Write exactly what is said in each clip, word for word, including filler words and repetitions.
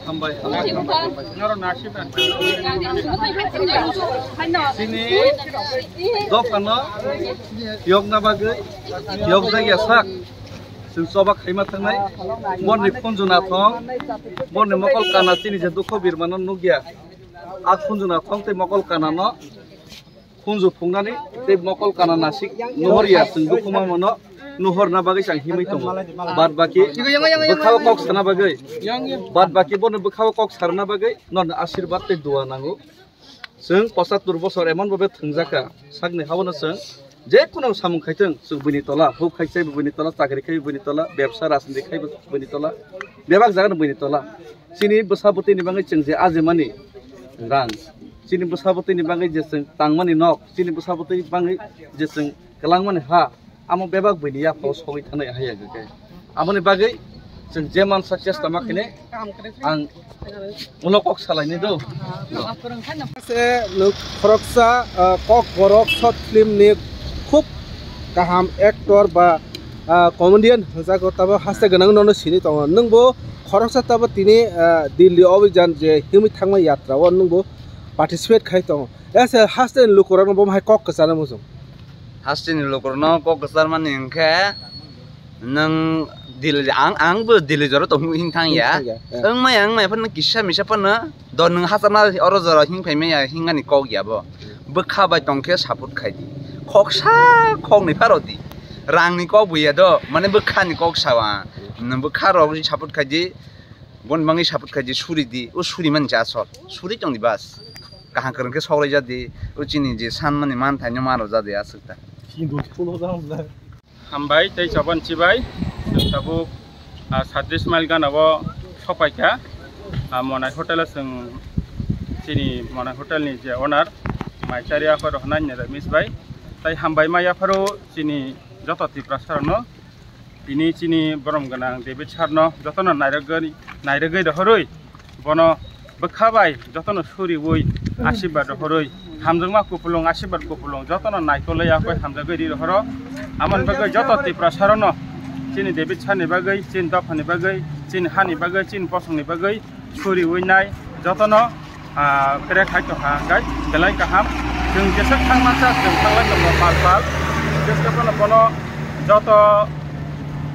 Hambai. Chini dophano yokna bagwi, yok jagya sak. Chwng choba khaima thangnai. Borni khunju nathong, borni mokol kana chini je dukho birmano nukya. A khunju nathong tei mokol kanano khunju phungnani tei mokol kana nasik nuhorya chwng dukhuma mano nuhorna bagwi chang himwi tongo. Bad baki bwkhao kok sana bagwi, bad baki bono bwkhao kok sarna bagwi norni asirwad tei dua nango. Chwng pochattor bosor emon babe thwngjakha, sakni habono chwng je kono samung khaithwng, chwng buini tola, huk khai chaibo buini tola, chakri khaibo buini tola, bebsa rajniti khaibo buini tola, bebak jagano buini tola. Chini bwsa bwtwini bagwi chwng je ajimani rang, chini bwsa bwtwini bagwi je chwng tangmani nok, chini bwsa bwtwini bagwi je chwng kwlangmani ha, amo bebak buini yaphao sogwi thanai haiya khe. Aboni bagwi chwng je mansa chesta ma khine ang ulo kok salaini do. Se nuk khoroksa, ah, kok borok short film ni khub kaham actor ba, ah, comedian hwnjago, tabo haste gwnang nono sini tongo. Nwngbo khoroksa tabo tini, ah, Delhi obijan je himwi thangma yatra o nwngbo participate khai tongo. Ese haste ni lukurokno bo hai kok kwchana muchung. Hasteni lukurokno kok kwcharmani hwnkhe nwng Delhi, ang, angbo Delhi jora tongmung hing thang ya. Hing thang ya, eh. Wngmaya, wngmaya phano kisa misa phano do nwng hachama oro jora hing phaimaya hingmani kok ya bo. Bwkha bai tongkhe support khai di. Khoksa khoknwi pharo di. Rangni kok bo ya do, mane bwkhani kok sawa. Nwng bwkha rok support khai di. Boni bagwi support khai di, suri di. O suri mani cha asol. Suri tong di bas. Kaham kwrwng khe sok lai ja di. O chini je san mani man thai no ma rw ja di aswk ta. Hambai tei chobon chibai, chwng tabuk, ah, sadris mile gana o sopai kha. Ah, Monai Hotel o chwng chini Monai Hotel ni je owner, Maichari apharo hwnai ni Ramesh bai. Tai hambai ma yapharo chini joto Tiprasa rokno, tini chini borom gwnang David sir no jotono nairogwi, nairogwi rohorwi. Bono bwkha bai jotono suriui asirwad rohorwi, hamjakma kupulung, asirwad kupulung jotono naikolwi yakoi hamjagwi ri rohoro. Amoni bagwi joto Tiprasa rokno chini David sir ni bagwi, chini dophani bagwi, chini hani bagwi, chini bosongni bagwi suriui nai jotono, ah, kre khai tongkha hwnkhe belai kaham. Chwng jeswk thangma cha chwng thanglai tongo pal pal. Jeske bono bono joto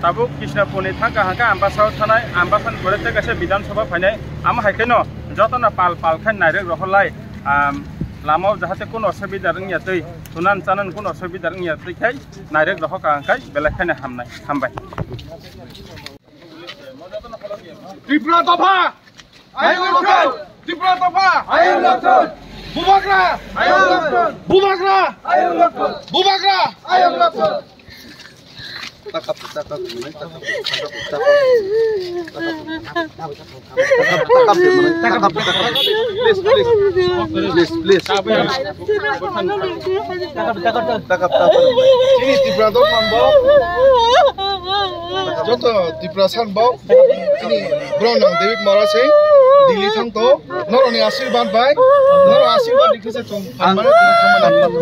tabuk Krishnapurni thangkha hwnkhe Ambasao thanai, Ambasani pore tei kaisa Bidhan Sabha phainai. Amo hai kheno jotono pal pal khai nairek rohorlai, am, lamao jahate kuno osubida wngya twi, thunan chanan kuno osubida wngya twi khai nairek rohorkha hwnkhe belai khaino hamnai. Hambai. Tripura dopha! Ayung lokthun! Tripura dopha! Ayung lokthun! Bubagra! Ayung lokthun! Bubagra! Ayung lokthun! Bubagra! Ayung lokthun! Please, please. Please, please. Chini Tripura dopha bo. Joto Tiprasa rok bo. Chini borok nang David Mora se Delhi thang to. Norokni asirwad bai. Norok asirwad rikhe se chwng phan mano, chwng phan mano.